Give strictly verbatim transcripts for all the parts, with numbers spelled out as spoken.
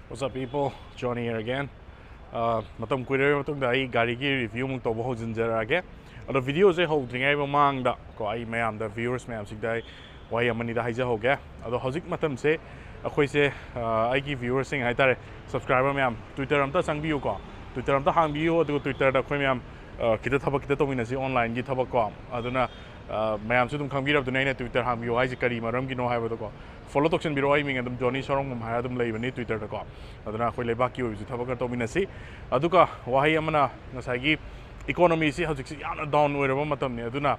What's up, people? Johnny here again. Uh, ꯃꯇꯝ ꯀꯨꯏꯔꯕ ꯃꯇꯨꯡꯗ ꯑꯩ ꯒꯥꯔꯤꯒꯤ review ꯑꯃꯨꯛ ꯇꯧꯕ ꯍꯧꯖꯤꯟꯖꯔꯛꯑꯒꯦ꯫ ꯑꯗꯣ videoꯁꯦ ꯍꯧꯗ꯭ꯔꯤꯉꯩ ꯃꯃꯥꯡꯗ ꯀꯣ, ꯑꯩ ꯃꯌꯥꯝꯗ, viewers ꯃꯌꯥꯝꯁꯤꯗ ꯑꯩ ꯋꯥꯍꯩ ꯑꯃꯅꯤꯗ ꯍꯥꯏꯖꯍꯧꯒꯦ꯫ ꯑꯗꯣ ꯍꯧꯖꯤꯛ ꯃꯇꯝꯁꯦ ꯑꯩꯈꯣꯏꯁꯦ, ꯑ, ꯑꯩꯒꯤ viewersꯁꯤꯡ ꯍꯥꯏꯇꯥꯔꯦ, subscriber ꯃꯌꯥꯝ, Twitter ꯑꯝꯇ ꯆꯪꯕꯤꯌꯨꯀꯣ꯫ Twitter ꯑꯝꯇ ꯍꯥꯡꯕꯤꯌꯨ, ꯑꯗꯨꯒ Twitterꯗ ꯑꯩꯈꯣꯏ ꯃꯌꯥꯝ, ꯑ, ꯈꯤꯇ ꯊꯕꯛ ꯈꯤꯇ ꯇꯧꯃꯤꯟꯅꯁꯤ, onlineꯒꯤ ꯊꯕꯛ ꯀꯣ꯫ ꯑꯗꯨꯅ, ꯑ, ꯃꯌꯥꯝꯁꯨ ꯑꯗꯨꯝ ꯈꯪꯕꯤꯔꯕꯗꯨꯅ ꯑꯩꯅ Twitter ꯍꯥꯡꯕꯤꯌꯨ ꯍꯥꯏꯁꯦ ꯀꯔꯤ ꯃꯔꯝꯒꯤꯅꯣ ꯍꯥꯏꯕꯗꯣꯀꯣ꯫ Follow ꯇꯧꯁꯟꯕꯤꯔꯛꯑꯣ, ꯑꯩ ꯃꯤꯡ ꯑꯗꯨꯝ Johnny ꯁꯣꯔꯣꯡꯕꯝ ꯍꯥꯏꯔ ꯑꯗꯨꯝ ꯂꯩꯕꯅꯤ Twitterꯗꯀꯣ꯫ ꯑꯗꯨꯅ ꯑꯩꯈꯣꯏ ꯂꯩꯕꯥꯛꯀꯤ ꯑꯣꯏꯕꯁꯨ ꯊꯕꯛ ꯈꯔ ꯇꯧꯃꯤꯟꯅꯁꯤ꯫ ꯑꯗꯨꯒ ꯋꯥꯍꯩ ꯑꯃꯅ, ꯉꯁꯥꯏꯒꯤ economyꯁꯤ ꯍꯧꯖꯤꯛꯁꯤ ꯌꯥꯝꯅ down ꯑꯣꯏꯔꯕ ꯃꯇꯝꯅꯤ꯫ ꯑꯗꯨꯅ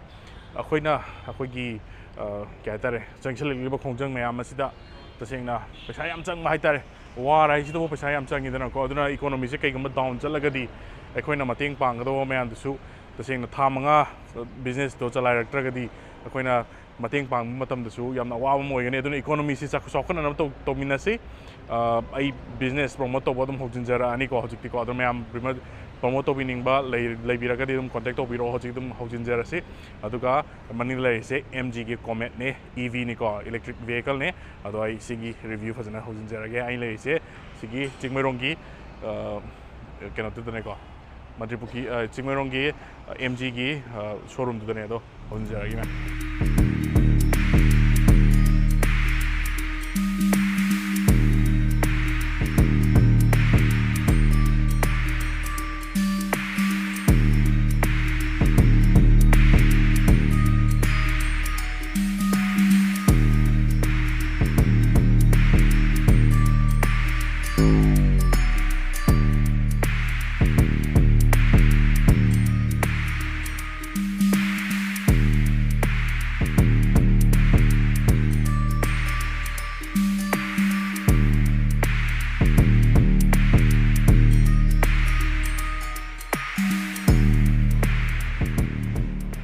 ꯑꯩꯈꯣꯏꯅ ꯑꯩꯈꯣꯏꯒꯤ, ꯑ, ꯀꯩ ꯍꯥꯏꯇꯥꯔꯦ, ꯆꯪꯁꯤꯜꯂꯛꯂꯤꯕ ꯈꯣꯡꯖꯪ ꯃꯌꯥꯝ ꯑꯁꯤꯗ ꯇꯁꯦꯡꯅ ꯄꯩꯁꯥ ꯌꯥꯝ ꯆꯪꯕ ꯍꯥꯏꯇꯥꯔꯦ꯫ War ꯍꯥꯏꯁꯤꯗꯕꯨ ꯄꯩꯁꯥ ꯌꯥꯝ ꯆꯪꯉꯤꯗꯅꯀꯣ꯫ ꯑꯗꯨꯅ economyꯁꯦ ꯀꯩꯒꯨꯝꯕ down ꯆꯠꯂꯒꯗꯤ ꯑꯩꯈꯣꯏꯅ ꯃꯇꯦꯡ ꯄꯥꯡꯒꯗꯕ ꯃꯌꯥꯝꯗꯨꯁꯨ ꯇꯁꯦꯡꯅ ꯊꯥ ꯃꯉꯥ businessꯇꯣ ꯆꯂꯥꯏꯔꯛꯇ꯭ꯔꯒꯗꯤ ꯑꯩꯈꯣꯏꯅ ꯃꯇꯦꯡ ꯄꯥꯡꯕ ꯃꯇꯝꯗꯁꯨ ꯌꯥꯝꯅ ꯑꯋꯥꯕ ꯑꯃ ꯑꯣꯏꯒꯅꯤ꯫ ꯑꯗꯨꯅ economyꯁꯤ ꯆꯥꯎꯈ-, ꯆꯥꯎꯈꯠꯅꯅꯕ ꯇꯧ-, ꯇꯧꯃꯤꯟꯅꯁꯤ꯫ ꯑ, ꯑꯩ business promote ꯇꯧꯕ ꯑꯗꯨꯝ ꯍꯧꯖꯤꯟꯖꯔꯛꯑꯅꯤꯀꯣ ꯍꯧꯖꯤꯛꯇꯤꯀꯣ꯫ ꯑꯗꯣ ꯃꯌꯥꯝ promote, promote ꯇꯧꯕꯤꯅꯤꯡꯕ ꯂꯩ-, ꯂꯩꯕꯤꯔꯒꯗꯤ ꯑꯗꯨꯝ contact ꯇꯧꯕꯤꯔꯛꯑꯣ꯫ ꯍꯧꯖꯤꯛ ꯑꯗꯨꯝ ꯍꯧꯖꯤꯟꯖꯔꯁꯤ꯫ ꯑꯗꯨꯒ ꯃꯅꯤꯡꯗ ꯂꯩꯔꯤꯁꯦ MGꯒꯤ Cometꯅꯦ, EVꯅꯤꯀꯣ, electric vehicleꯅꯦ꯫ ꯑꯗꯣ ꯑꯩ ꯁꯤꯒꯤ review ꯐꯖꯅ ꯍꯧꯖꯤꯟꯖꯔꯒꯦ꯫ ꯑꯩ ꯂꯩꯔꯤꯁꯦ ꯁꯤꯒꯤ ꯆꯤꯡꯃꯩꯔꯣꯡꯒꯤ, ꯑ, ꯀꯩꯅꯣꯗꯨꯗꯅꯦꯀꯣ, ꯃꯟꯇ꯭ꯔꯤ ꯄꯨꯈ꯭ꯔꯤ, ꯑ, ꯆꯤꯡꯃꯩꯔꯣꯡꯒꯤ, ꯑ, MGꯒꯤ, ꯑ, showroomꯗꯨꯗꯅꯦ꯫ ꯑꯗꯣ ꯍꯧꯖꯤꯟꯖꯔꯒꯦ, ꯃꯌꯥꯝ꯫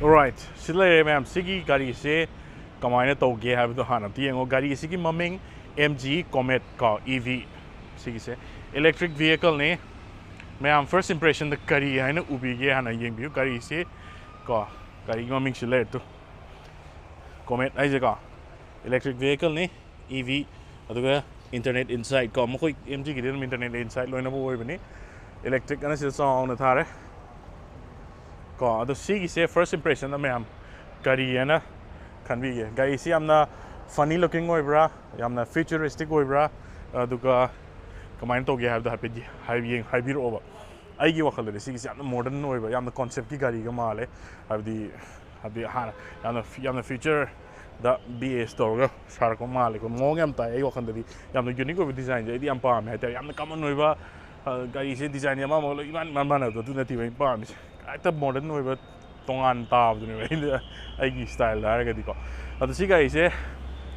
Alright, ꯁꯤ ꯂꯩꯔꯦ ꯃꯌꯥꯝ꯫ ꯁꯤꯒꯤ ꯒꯥꯔꯤꯁꯦ ꯀꯃꯥꯏꯅ ꯇꯧꯒꯦ ꯍꯥꯏꯕꯗꯣ ꯍꯥꯟꯅ ꯑꯝꯇ ꯌꯦꯡꯉꯣ꯫ ꯒꯥꯔꯤ ꯑꯁꯤꯒꯤ ꯃꯃꯤꯡ MG Comet ꯀꯣ, EV꯫ ꯁꯤꯒꯤꯁꯦ electric vehicleꯅꯤ꯫ ꯃꯌꯥꯝ first impressionꯗ ꯀꯔꯤ ꯍꯥꯏꯅ ꯎꯕꯤꯒꯦ ꯍꯥꯟꯅ ꯌꯦꯡꯕꯤꯌꯨ꯫ ꯒꯥꯔꯤꯁꯤ ꯀꯣ, ꯒꯥꯔꯤꯒꯤ ꯃꯃꯤꯡꯁꯤ ꯂꯩꯔꯦ ꯇꯨ꯫ Comet ꯍꯥꯏꯁꯦꯀꯣ, electric vehicleꯅꯤ, EV꯫ ꯑꯗꯨꯒ Internet Insight ꯀꯣ, ꯃꯈꯣꯏ ꯑꯦꯝ ꯖꯤꯒꯤꯗꯤ ꯑꯗꯨꯝ Internet Insight ꯂꯣꯏꯅꯃꯛ ꯑꯣꯏꯕꯅꯤ꯫ Electric ꯑꯅ ꯁꯤꯗ ꯆꯥꯎꯅ ꯊꯥꯔꯦ ꯀꯣ꯫ ꯑꯗꯣ ꯁꯤꯒꯤꯁꯦ first impression ꯗ ꯃꯌꯥꯝ ꯀꯔꯤ ꯍꯥꯏꯅ ꯈꯟꯕꯤꯒꯦ? ꯒꯥꯔꯤꯁꯤ ꯌꯥꯝꯅ funny looking ꯑꯣꯏꯕ꯭ꯔꯥ, ꯌꯥꯝꯅ futuristic ꯑꯣꯏꯕ꯭ꯔꯥ, ꯑꯗꯨꯒ ꯀꯃꯥꯏꯅ ꯇꯧꯒꯦ ꯍꯥꯏꯕꯗꯣ ꯍꯥꯏꯐꯦꯠ ꯍꯥꯏꯕꯤ- ꯍꯥꯏꯕꯤꯔꯛꯑꯣꯕ꯫ ꯑꯩꯒꯤ ꯋꯥꯈꯜꯗꯗꯤ ꯁꯤꯒꯤꯁꯤ ꯌꯥꯝꯅ modern ꯑꯣꯏꯕ, ꯌꯥꯝꯅ concept ꯀꯤ ꯒꯥꯔꯤꯒ ꯃꯥꯜꯂꯦ꯫ ꯍꯥꯏꯕꯗꯤ, ꯍꯥꯏꯕꯗꯤ ꯍꯥꯟꯅ ꯌꯥꯝꯅ, ꯌꯥꯝꯅ future ꯗ base ꯇꯧꯔꯒ ꯁꯥꯔꯛꯄ ꯃꯥꯜꯂꯦꯀꯣ꯫ ꯃꯑꯣꯡ ꯌꯥꯝ ꯇꯥꯏ꯫ ꯑꯩ ꯋꯥꯈꯜꯗꯗꯤ ꯌꯥꯝꯅ unique ꯑꯣꯏꯕ design ꯁꯦ ꯑꯩꯗꯤ ꯌꯥꯝ ꯄꯥꯝꯃꯦ ꯍꯥꯏꯇꯥꯔꯦ꯫ ꯌꯥꯝꯅ common ꯑꯣꯏꯕ, ꯑ, ꯒꯥꯔꯤꯁꯦ design ꯁꯦ ꯑꯃ ꯑꯃꯒ ꯂꯣꯏ ꯏꯃꯥꯟ ꯏꯃꯥꯟ ꯃꯥꯟꯅꯕꯗꯣ, ꯑꯗꯨ ꯅꯠꯇꯦꯕ ꯑꯩꯅ ꯄꯥꯝꯃꯤꯁꯦ꯫ ꯍꯦꯛꯇ modern ꯑꯣꯏꯕ, ꯇꯣꯉꯥꯟ ꯇꯥꯕꯗꯨꯅꯦꯕ ꯑꯩꯅ, ꯑꯩꯒꯤ style ꯗ ꯍꯥꯏꯔꯒꯗꯤꯀꯣ꯫ ꯑꯗꯣ ꯁꯤ ꯒꯥꯔꯤꯁꯦ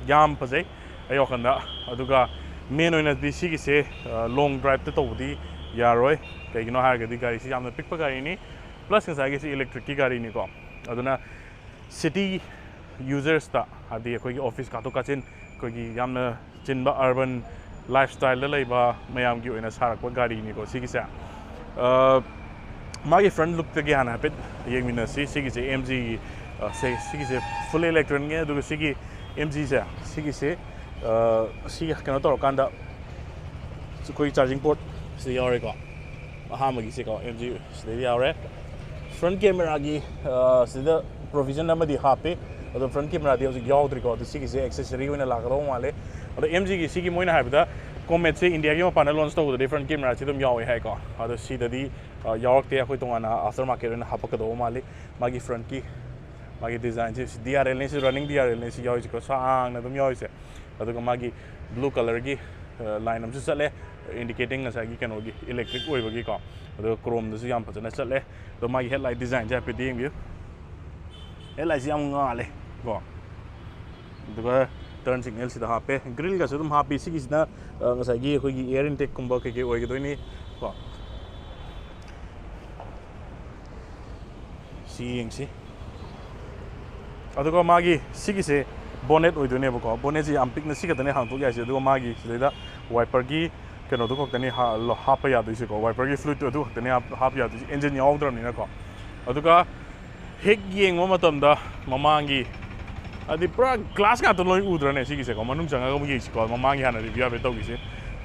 ꯌꯥꯝ ꯐꯖꯩ ꯑꯩ ꯋꯥꯈꯜꯗ꯫ ꯑꯗꯨꯒ main ꯑꯣꯏꯅꯗꯤ ꯁꯤꯒꯤꯁꯦ, ꯑ, long drive ꯇ ꯇꯧꯕꯗꯤ ꯌꯥꯔꯣꯏ꯫ ꯀꯩꯒꯤꯅꯣ ꯍꯥꯏꯔꯒꯗꯤ ꯒꯥꯔꯤꯁꯤ ꯌꯥꯝꯅ ꯄꯤꯛꯄ ꯒꯥꯔꯤꯅꯤ, plus ꯉꯁꯥꯏꯒꯤ ꯁꯤ electric ꯀꯤ ꯒꯥꯔꯤꯅꯤꯀꯣ꯫ ꯑꯗꯨꯅ city users ꯇ, ꯍꯥꯏꯗꯤ ꯑꯩꯈꯣꯏꯒꯤ office ꯀꯥꯊꯣꯛ ꯀꯥꯁꯤꯟ, ꯑꯩꯈꯣꯏꯒꯤ ꯌꯥꯝꯅ ꯆꯤꯟꯕ urban lifestyle ꯗ ꯂꯩꯕ ꯃꯌꯥꯝꯒꯤ ꯑꯣꯏꯅ ꯁꯥꯔꯛꯄ ꯒꯥꯔꯤꯅꯤꯀꯣ ꯁꯤꯒꯤꯁꯦ꯫ ꯑ, ꯃꯥꯒꯤ front look ꯇꯒꯤ ꯍꯥꯟꯅ ꯍꯥꯏꯐꯦꯠ ꯌꯦꯡꯃꯤꯟꯅꯁꯤ꯫ ꯁꯤꯒꯤꯁꯦ ꯑꯦꯝ ꯖꯤ ꯒꯤ, ꯑ, ꯁꯦ-, ꯁꯤꯒꯤꯁꯦ full electric ꯅꯤ꯫ ꯑꯗꯨꯒ ꯁꯤꯒꯤ ꯑꯦꯝ ꯖꯤ ꯁꯦ, ꯁꯤꯒꯤꯁꯦ, ꯑ, ꯁꯤ ꯀꯩꯅꯣ ꯇꯧꯔꯀꯥꯟꯗ ꯑꯩꯈꯣꯏ charging port ꯁꯤꯗ ꯌꯥꯎꯔꯦꯀꯣ꯫ ꯑꯍꯥꯟꯕꯒꯤꯁꯦꯀꯣ, ꯑꯦꯝ ꯖꯤ ꯁꯤꯗꯩꯗ ꯌꯥꯎꯔꯦ꯫ Front camera ꯒꯤ, ꯑ, ꯁꯤꯗ provision ꯑꯃꯗꯤ ꯍꯥꯞꯄꯤ, ꯑꯗꯣ front camera ꯗꯤ ꯍꯧꯖꯤꯛ ꯌꯥꯎꯗ꯭ꯔꯤꯀꯣ꯫ ꯑꯗꯣ ꯁꯤꯒꯤꯁꯦ accessory ꯑꯣꯏꯅ ꯂꯥꯛꯀꯗꯧꯕ ꯃꯥꯜꯂꯦ꯫ ꯑꯗꯣ ꯑꯦꯝ ꯖꯤ ꯒꯤ ꯁꯤꯒꯤ ꯃꯣꯏꯅ ꯍꯥꯏꯕꯗ Comet ꯁꯦ India ꯒꯤ ꯃꯄꯥꯟꯗ launch ꯇꯧꯕꯗꯗꯤ front camera ꯁꯤ ꯑꯗꯨꯝ ꯌꯥꯎꯋꯦ ꯍꯥꯏꯀꯣ꯫ ꯑꯗꯣ ꯁꯤꯗꯗꯤ, ꯑ, ꯌꯥꯎꯔꯛꯇꯦ꯫ ꯑꯩꯈꯣꯏ ꯇꯣꯉꯥꯟꯅ after market ꯑꯣꯏꯅ ꯍꯥꯞꯄꯛꯀꯗꯧꯕ ꯃꯥꯜꯂꯤ꯫ ꯃꯥꯒꯤ front ꯀꯤ, ꯃꯥꯒꯤ design ꯁꯦ, ꯁꯤ ꯗꯤ ꯑꯥꯔ ꯑꯦꯜ ꯅꯤ, ꯁꯤ running ꯗꯤ ꯑꯥꯔ ꯑꯦꯜ ꯅꯤ ꯁꯤ ꯌꯥꯎꯔꯤꯁꯦꯀꯣ, ꯁꯥꯡꯅ ꯑꯗꯨꯝ ꯌꯥꯎꯔꯤꯁꯦ꯫ ꯑꯗꯨꯒ ꯃꯥꯒꯤ blue colour ꯒꯤ, ꯑ, line ꯑꯃꯁꯨ ꯆꯠꯂꯦ, indicating ꯉꯁꯥꯏꯒꯤ ꯀꯩꯅꯣꯒꯤ, electric ꯑꯣꯏꯕꯒꯤꯀꯣ꯫ ꯑꯗꯨꯒ chrome ꯗꯁꯨ ꯌꯥꯝ ꯐꯖꯅ ꯆꯠꯂꯦ꯫ ꯑꯗꯣ ꯃꯥꯒꯤ headlight design ꯁꯦ ꯍꯥꯏꯐꯦꯠ ꯌꯦꯡꯕꯤꯌꯨ꯫ Headlight ꯁꯤ ꯌꯥꯝ ꯉꯥꯜꯂꯦ ꯀꯣ꯫ ꯑꯗꯨꯒ turn signal ꯁꯤꯗ ꯍꯥꯞꯄꯦ, grill ꯒꯁꯨ ꯑꯗꯨꯝ ꯍꯥꯞꯄꯤ꯫ ꯁꯤꯒꯤꯁꯤꯅ, ꯑ, ꯉꯁꯥꯏꯒꯤ ꯑꯩꯈꯣꯏꯒꯤ air intake ꯀꯨꯝꯕ ꯀꯩꯀꯩ ꯑꯣꯏꯒꯗꯣꯏꯅꯤ ꯀꯣ꯫ ꯁꯤ ꯌꯦꯡꯁꯤ꯫ ꯑꯗꯨꯒ ꯃꯥꯒꯤ ꯁꯤꯒꯤꯁꯦ bonnet ꯑꯣꯏꯗꯣꯏꯅꯦꯕꯀꯣ꯫ Bonnet ꯁꯦ ꯌꯥꯝ ꯄꯤꯛꯅ ꯁꯤ ꯈꯛꯇꯅꯦ ꯍꯥꯡꯗꯣꯛ ꯌꯥꯏꯁꯦ꯫ ꯑꯗꯨꯒ ꯃꯥꯒꯤ ꯁꯤꯗꯩꯗ wiper ꯒꯤ ꯀꯩꯅꯣꯗꯨ ꯈꯛꯇꯅꯤ ꯍꯥ-, ꯂ-, ꯍꯥꯞꯄ ꯌꯥꯗꯣꯏꯁꯦꯀꯣ꯫ Wiper ꯒꯤ fluid ꯇꯨ ꯑꯗꯨ ꯈꯛꯇꯅꯤ ꯍꯥꯞ-, ꯍꯥꯞꯄ ꯌꯥꯗꯣꯏꯁꯦ, engine ꯌꯥꯎꯗ꯭ꯔꯕꯅꯤꯅꯀꯣ꯫ ꯑꯗꯨꯒ ꯍꯦꯛ ꯌꯦꯡꯕ ꯃꯇꯝꯗ ꯃꯃꯥꯡꯒꯤ ꯍꯥꯏꯗꯤ ꯄꯨꯔꯥ ꯒ꯭ꯂꯥꯁ ꯉꯥꯛꯇ ꯂꯣꯏ ꯎꯗ꯭ꯔꯅꯦ ꯁꯤꯒꯤꯁꯦꯀꯣ? ꯃꯅꯨꯡ ꯆꯪꯉꯒ ꯑꯃꯨꯛ ꯌꯦꯡꯁꯤꯀꯣ, ꯃꯃꯥꯡꯒꯤ ꯍꯥꯟꯅ ꯔꯤꯚꯤꯌꯨ ꯍꯥꯏꯐꯦꯠ ꯇꯧꯈꯤꯁꯦ꯫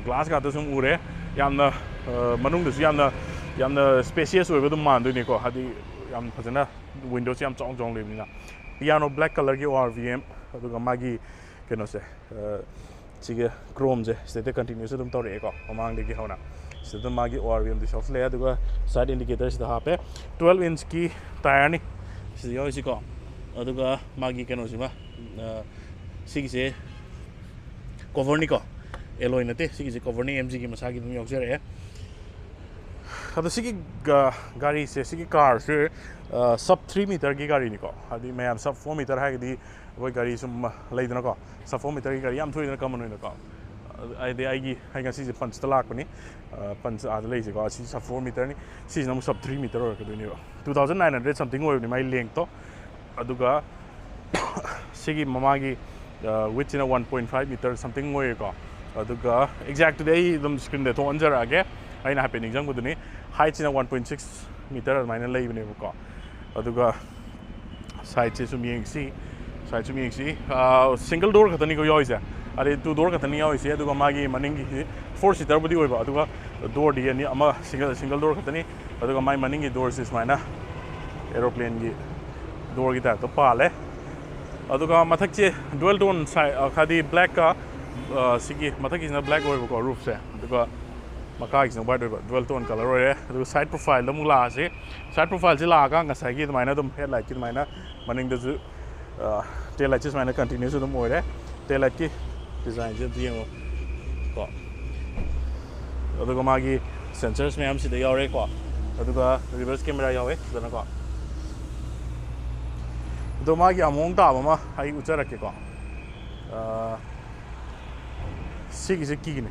ꯒ꯭ꯂꯥꯁ ꯉꯥꯛꯇ ꯁꯨꯝ ꯎꯔꯦ꯫ ꯌꯥꯝꯅ, ꯑ, ꯃꯅꯨꯡꯗꯁꯨ ꯌꯥꯝꯅ, ꯌꯥꯝꯅ ꯁ꯭ꯄꯦꯁꯤꯌꯁ ꯑꯣꯏꯕ ꯑꯗꯨꯝ ꯃꯥꯟꯗꯣꯏꯅꯦꯀꯣ, ꯍꯥꯏꯗꯤ ꯌꯥꯝ ꯐꯖꯅ ꯋꯤꯟꯗꯣꯁꯦ ꯌꯥꯝ ꯆꯥꯎꯅ ꯆꯥꯎꯅ ꯂꯩꯕꯅꯤꯅ꯫ ꯄꯤꯌꯥꯅꯣ ꯕ꯭ꯂꯦꯛ ꯀꯂꯔꯒꯤ ꯑꯣ ꯑꯥꯔ ꯚꯤ ꯑꯦꯝ, ꯑꯗꯨꯒ ꯃꯥꯒꯤ ꯀꯩꯅꯣꯁꯦ, ꯑ, ꯁꯤꯒꯤ ꯀ꯭ꯔꯣꯝꯁꯦ ꯁꯤꯗꯩꯗ ꯀꯟꯇꯤꯅ꯭ꯌꯨꯁ ꯑꯗꯨꯝ ꯇꯧꯔꯛꯑꯦꯀꯣ, ꯃꯃꯥꯡꯗꯒꯤ ꯍꯧꯅ꯫ ꯁꯤꯗ ꯑꯗꯨꯝ ꯃꯥꯒꯤ ꯑꯣ ꯑꯥꯔ ꯚꯤ ꯑꯦꯝꯗꯤ ꯁꯣꯛꯁ ꯂꯩ, ꯑꯗꯨꯒ ꯁꯥꯏꯠ ꯏꯟꯗꯤꯀꯦꯇꯔꯁꯤꯗ ꯍꯥꯞꯄꯦ꯫ ꯇ꯭ꯋꯦꯜꯞ ꯏꯟꯁꯀꯤ ꯇꯥꯌꯔꯅꯤ ꯁꯤꯗ ꯌꯥꯎꯔꯤꯁꯤꯀꯣ꯫ ꯑꯗꯨꯒ ꯃꯥꯒꯤ ꯀꯩꯅꯣꯁꯤꯃ, ꯑ, ꯁꯤꯒꯤꯁꯦ ꯀꯣꯚꯔꯅꯤꯀꯣ, ꯑꯦꯂꯣꯏ ꯅꯠꯇꯦ, ꯁꯤꯒꯤꯁꯦ ꯀꯣꯚꯔꯅꯤ, ꯑꯦꯝ ꯖꯤꯒꯤ ꯃꯁꯥꯒꯤ ꯑꯗꯨꯝ ꯌꯥꯎꯖꯔꯛꯑꯦ꯫ ꯑꯗꯣ ꯁꯤꯒꯤ ꯒ-, ꯒꯥꯔꯤꯁꯦ, ꯁꯤꯒꯤ ꯀꯥꯔꯁꯦ, ꯑ, ꯁꯕ ꯊ꯭ꯔꯤ ꯃꯤꯇꯔꯒꯤ ꯒꯥꯔꯤꯅꯤꯀꯣ꯫ ꯍꯥꯏꯗꯤ ꯃꯌꯥꯝ ꯁꯕ ꯐꯣꯔ ꯃꯤꯇꯔ ꯍꯥꯏꯔꯒꯗꯤ ꯑꯩꯈꯣꯏ ꯒꯥꯔꯤ ꯁꯨꯝ ꯂꯩꯗꯅꯀꯣ, ꯁꯕ ꯐꯣꯔ ꯃꯤꯇꯔꯒꯤ ꯒꯥꯔꯤ ꯌꯥꯝ ꯊꯣꯛꯏꯗꯅ ꯀꯃꯟ ꯑꯣꯏꯅꯀꯣ꯫ ꯍꯥꯏꯗꯤ ꯑꯩꯒꯤ, ꯑꯩ ꯉꯁꯤꯁꯦ ꯄꯟꯁꯇ ꯂꯥꯛꯄꯅꯤ, ꯑ, ꯄꯟꯁ ꯑꯥꯗ ꯂꯩꯁꯦꯀꯣ꯫ ꯑꯁꯤ ꯁꯕ ꯐꯣꯔ ꯃꯤꯇꯔꯅꯤ, ꯁꯤꯁꯤꯅ ꯑꯃꯨꯛ ꯁꯕ ꯊ꯭ꯔꯤ ꯃꯤꯇꯔ ꯑꯣꯏꯔꯛꯀꯗꯣꯏꯅꯦꯕ꯫ Two thousand nine hundred something ꯑꯣꯏꯕꯅꯤ ꯃꯥꯏ ꯂꯦꯡꯇꯣ꯫ ꯑꯗꯨꯒ ꯁꯤꯒꯤ ꯃꯃꯥꯒꯤ, ꯑ, ꯋꯤꯠꯁꯤꯅ one point five metre something ꯑꯣꯏꯌꯦꯀꯣ꯫ ꯑꯗꯨꯒ ꯑꯦꯛꯖꯦꯛꯇꯨꯗꯤ ꯑꯩ ꯑꯗꯨꯝ ꯁ꯭ꯀ꯭ꯔꯤꯟꯗ ꯊꯣꯛꯍꯟꯖꯔꯛꯑꯒꯦ, ꯑꯩꯅ ꯍꯥꯏꯐꯦꯠ ꯅꯤꯡꯁꯤꯡꯕꯗꯨꯅꯤ꯫ ꯍꯥꯏꯠꯁꯤꯅ ꯋꯥꯟ ꯄꯣꯏꯟ ꯁꯤꯛꯁ ꯃꯤꯇꯔ ꯑꯗꯨꯃꯥꯏꯅ ꯂꯩꯕꯅꯦꯕꯀꯣ꯫ ꯑꯗꯨꯒ ꯁꯥꯏꯠꯁꯦ ꯁꯨꯝ ꯌꯦꯡꯁꯤ, ꯁꯥꯏꯠ ꯁꯨꯝ ꯌꯦꯡꯁꯤ꯫ ꯁꯤꯡꯒꯜ ꯗꯣꯔ ꯈꯛꯇꯅꯤꯀꯣ ꯌꯥꯎꯔꯤꯁꯦ, ꯑꯗꯩ ꯇꯨ ꯗꯣꯔ ꯈꯛꯇꯅꯤ ꯌꯥꯎꯔꯤꯁꯦ꯫ ꯑꯗꯨꯒ ꯃꯥꯒꯤ ꯃꯅꯤꯡꯒꯤ ꯐꯣꯔ ꯁꯤꯇꯔꯕꯨꯗꯤ ꯑꯣꯏꯕ, ꯑꯗꯨꯒ ꯗꯣꯔꯗꯤ ꯑꯅꯤ, ꯑꯃ ꯁꯤꯡꯒꯜ, ꯁꯤꯡꯒꯜ ꯗꯣꯔ ꯈꯛꯇꯅꯤ꯫ ꯑꯗꯨꯒ ꯃꯥꯏ ꯃꯅꯤꯡꯒꯤ ꯗꯣꯔꯁꯤ ꯁꯨꯃꯥꯏꯅ ꯑꯦꯔꯣꯄ꯭ꯂꯦꯟꯒꯤ ꯗꯣꯔꯒꯤ ꯇꯥꯏꯞꯇ ꯄꯥꯜꯂꯦ꯫ ꯑꯗꯨꯒ ꯃꯊꯛꯁꯦ ꯗꯨꯋꯦꯜ ꯇꯣꯟ ꯁꯥꯏ-, ꯑ, ꯍꯥꯏꯗꯤ ꯕ꯭ꯂꯦꯛꯀ, ꯑ, ꯁꯤꯒꯤ ꯃꯊꯛꯀꯤꯁꯤꯅ ꯕ꯭ꯂꯦꯛ ꯑꯣꯏꯕꯀꯣ ꯔꯨꯐꯁꯦ, ꯑꯗꯨꯒ ꯃꯈꯥꯒꯤꯁꯤꯅ ꯋꯥꯏꯠ ꯑꯣꯏꯕ, ꯗꯨꯋꯦꯜ ꯇꯣꯟ ꯀꯂꯔ ꯑꯣꯏꯔꯦ꯫ ꯑꯗꯨꯒ ꯁꯥꯏꯠ ꯄ꯭ꯔꯣꯐꯥꯏꯜꯗ ꯑꯃꯨꯛ ꯂꯥꯛꯑꯁꯤ꯫ ꯁꯥꯏꯠ ꯄ꯭ꯔꯣꯐꯥꯏꯜꯁꯤ ꯂꯥꯛꯑꯒ ꯉꯁꯥꯏꯒꯤ ꯑꯗꯨꯃꯥꯏꯅ ꯑꯗꯨꯝ ꯍꯦꯠꯂꯥꯏꯠꯀꯤ ꯑꯗꯨꯃꯥꯏꯅ ꯃꯅꯤꯡꯗꯁꯨ, ꯑ, ꯇꯦꯜ ꯂꯥꯏꯠꯁꯦ ꯁꯨꯃꯥꯏꯅ ꯀꯟꯇꯤꯅ꯭ꯌꯨꯁ ꯑꯗꯨꯝ ꯑꯣꯏꯔꯦ꯫ ꯇꯦꯜ ꯂꯥꯏꯠꯀꯤ ꯗꯤꯖꯥꯏꯟꯁꯦ ꯑꯝꯇ ꯌꯦꯡꯉꯣ ꯀꯣ꯫ ꯑꯗꯨꯒ ꯃꯥꯒꯤ ꯁꯦꯟꯁꯔꯁ ꯃꯌꯥꯝ ꯁꯤꯗ ꯌꯥꯎꯔꯦꯀꯣ꯫ ꯑꯗꯨꯒ ꯔꯤꯚꯔꯁ ꯀꯦꯃꯦꯔꯥ ꯌꯥꯎꯋꯦ ꯁꯤꯗꯅꯀꯣ꯫ ꯑꯗꯣ ꯃꯥꯒꯤ ꯌꯥꯝ ꯃꯑꯣꯡ ꯇꯥꯕ ꯑꯃ ꯑꯩ ꯎꯠꯆꯔꯛꯀꯦꯀꯣ꯫ ꯑ, ꯁꯤꯒꯤꯁꯦ ꯀꯤꯅꯤ꯫